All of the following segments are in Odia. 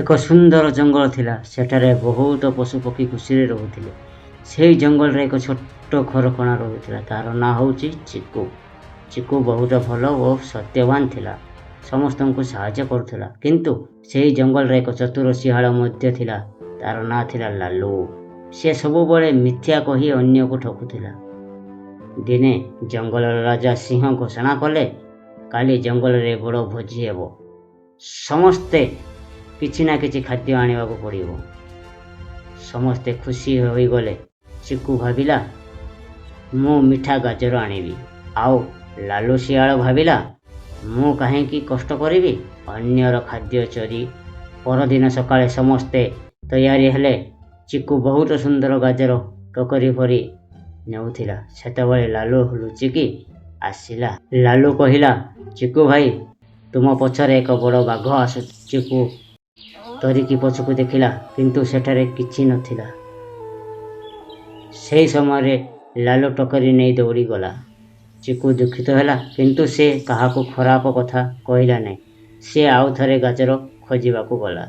ଏକ ସୁନ୍ଦର ଜଙ୍ଗଲ ଥିଲା। ସେଠାରେ ବହୁତ ପଶୁପକ୍ଷୀ ଖୁସିରେ ରହୁଥିଲେ। ସେହି ଜଙ୍ଗଲରେ ଏକ ଛୋଟ ଘରକଣା ରହୁଥିଲା। ତାର ନାଁ ହେଉଛି ଚିକୁ। ଚିକୁ ବହୁତ ଭଲ ଓ ସତ୍ୟବାନ ଥିଲା। ସମସ୍ତଙ୍କୁ ସାହାଯ୍ୟ କରୁଥିଲା। କିନ୍ତୁ ସେହି ଜଙ୍ଗଲରେ ଏକ ଚତୁର ଶିଆଳ ମଧ୍ୟ ଥିଲା। ତାର ନାଁ ଥିଲା ଲାଲୁ। ସେ ସବୁବେଳେ ମିଥ୍ୟା କହି ଅନ୍ୟକୁ ଠକୁଥିଲା। ଦିନେ ଜଙ୍ଗଲର ରାଜା ସିଂହ ଘୋଷଣା କଲେ, କାଲି ଜଙ୍ଗଲରେ ବଡ଼ ଭୋଜି ହେବ। ସମସ୍ତେ କିଛି ନା କିଛି ଖାଦ୍ୟ ଆଣିବାକୁ ପଡ଼ିବ। ସମସ୍ତେ ଖୁସି ହୋଇଗଲେ। ଚିକୁ ଭାବିଲା, ମୁଁ ମିଠା ଗାଜର ଆଣିବି। ଆଉ ଲାଲୁ ଶିଆଳ ଭାବିଲା, ମୁଁ କାହିଁକି କଷ୍ଟ କରିବି ଅନ୍ୟର ଖାଦ୍ୟ ଚୋରି। ପରଦିନ ସକାଳେ ସମସ୍ତେ ତୟାରି ହେଲେ। ଚିକୁ ବହୁତ ସୁନ୍ଦର ଗାଜର ଟୋକରି ଭରି ନେଉଥିଲା। ସେତେବେଳେ ଲାଲୁ ଲୁଚିକି ଆସିଲା। ଲାଲୁ କହିଲା, ଚିକୁ ଭାଇ, ତୁମ ପଛରେ ଏକ ବଡ଼ ବାଘ ଆସୁଛି। ଚିକୁ ଡରିକି ପଛକୁ ଦେଖିଲା, କିନ୍ତୁ ସେଠାରେ କିଛି ନଥିଲା। ସେହି ସମୟରେ ଲାଲୁ ଟୋକରି ନେଇ ଦୌଡ଼ିଗଲା। ଚିକୁ ଦୁଃଖିତ ହେଲା, କିନ୍ତୁ ସେ କାହାକୁ ଖରାପ କଥା କହିଲା ନାହିଁ। ସେ ଆଉ ଥରେ ଗାଜର ଖୋଜିବାକୁ ଗଲା।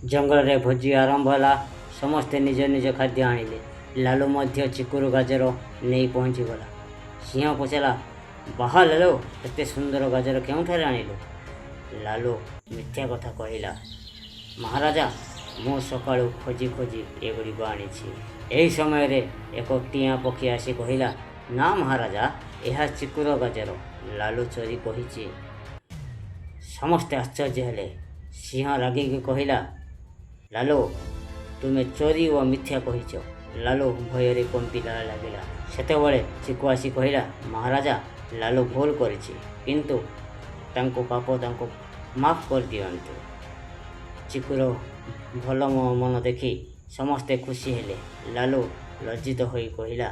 ଜଙ୍ଗଲରେ ଭୋଜି ଆରମ୍ଭ ହେଲା। ସମସ୍ତେ ନିଜ ନିଜ ଖାଦ୍ୟ ଆଣିଲେ। ଲାଲୁ ମଧ୍ୟ ଚିକୁର ଗାଜର ନେଇ ପହଞ୍ଚିଗଲା। ସିଂହ ପଚାରିଲା, ବାହା ଲାଲୁ, ଏତେ ସୁନ୍ଦର ଗାଜର କେଉଁଠାରୁ ଆଣିଲୁ? ଲାଲୁ ମିଥ୍ୟା କଥା କହିଲା, ମହାରାଜା, ମୁଁ ସକାଳୁ ଖୋଜି ଖୋଜି ଏଗୁଡ଼ିକ ଆଣିଛି। ଏହି ସମୟରେ ଏକ ଟିଆଁ ପକ୍ଷୀ ଆସି କହିଲା, ନା ମହାରାଜା, ଏହା ଚିକୁର ଗାଜର, ଲାଲୁ ଚୋରି କହିଛି। ସମସ୍ତେ ଆଶ୍ଚର୍ଯ୍ୟ ହେଲେ। ସିଂହ ରାଗିକି କହିଲା, ଲାଲୁ, ତୁମେ ଚୋରି ଓ ମିଥ୍ୟା କହିଛ। ଲାଲୁ ଭୟରେ କମ୍ପିଲା ଲାଗିଲା। ସେତେବେଳେ ଚିକୁ ଆସି କହିଲା, ମହାରାଜା, ଲାଲୁ ଭୁଲ କରିଛି, କିନ୍ତୁ ତାଙ୍କୁ ପାପ ତାଙ୍କୁ ମାଫ କରିଦିଅନ୍ତୁ। ଚିକୁର ଭଲ ମନ ଦେଖି ସମସ୍ତେ ଖୁସି ହେଲେ। ଲାଲୁ ଲଜ୍ଜିତ ହୋଇ କହିଲା,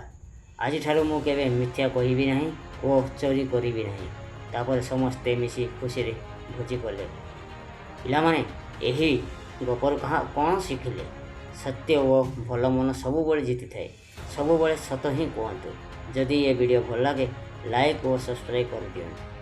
ଆଜିଠାରୁ ମୁଁ କେବେ ମିଥ୍ୟା କହିବି ନାହିଁ ଓ ଚୋରି କରିବି ନାହିଁ। ତାପରେ ସମସ୍ତେ ମିଶି ଖୁସିରେ ଭୋଜି କଲେ। ପିଲାମାନେ ଏହି ଗପରୁ କାହା କ'ଣ ଶିଖିଲେ? ସତ୍ୟ ଓ ଭଲ ମନ ସବୁବେଳେ ଜିତିଥାଏ। ସବୁବେଳେ ସତ ହିଁ କୁହନ୍ତୁ। ଯଦି ଏ ଭିଡ଼ିଓ ଭଲ ଲାଗେ, ଲାଇକ୍ ଓ ସବସ୍କ୍ରାଇବ୍ କରିଦିଅନ୍ତୁ।